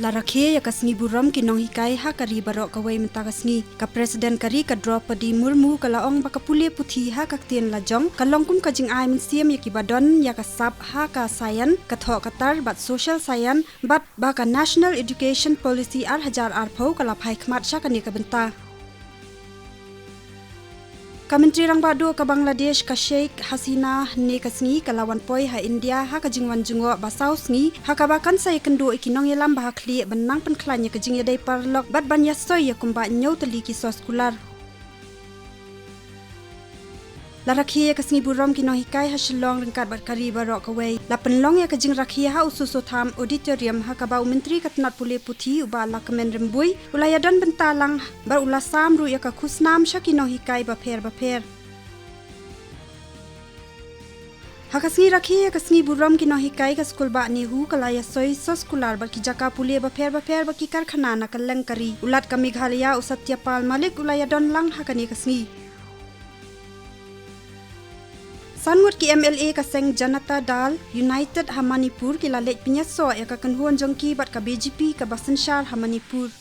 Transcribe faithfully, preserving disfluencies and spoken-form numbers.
La rakhe ïa ka sngi burom ki nonghikai ha ka ri baroh kawei mynta ka sngi. Ka President ka ri ka Droupadi Murmu ka la ong ba ka pule puthi ha ka ktien lajong ka long kum ka jingai mynsiem ïa kiba don ïa ka sap ha ka science, ka thoh ka tar bad social science, bad ba ka National Education Policy ar hajar arphew ka la phai khmat sha kane ka bynta. Ka Myntri Rangbah Duh ka Bangladesh ka Sheikh Hasina ne ka sngi ka la wan poi ha India ha ka jingwan jngoh ba saw sngi, ha kaba kan sa ïakynduh ïa ki nongïalam ba ha khlieh ban nang pynkhlaiñ ïa ka jingïadei paralok bad ban ïasoi ïa kumba hynñiew tylli ki soskular. La rakhe ïa ka sngi burom ki nonghikai ha Shillong ryngkat bad ka ri baroh kawei. La pynlong ïa ka jingrakhe ha u Soso Tham Auditorium ha kaba u Myntri ka tnat pule puthi u Bah Lahkmen Rymbui u la ïadon bynta lang bad u la sam ruh ïa ka khusnam sha ki nonghikai bapher bapher. Ha ka sngi rakhe ïa ka sngi burom ki nonghikai, ka skul bah NEHU ka la ïasoi soskular bad ki jaka pule bapher bapher bad ki karkhana na kylleng ka ri. U Lat ka Meghalaya u Satya Pal Malik u la ïadon lang ha kane ka sngi. San ngut ki MLA ka seng Janata Dal United ha Manipur ki la leit pynïasoh ïa ka kynhun jong ki bad ka BJP kaba synshar ha Manipur.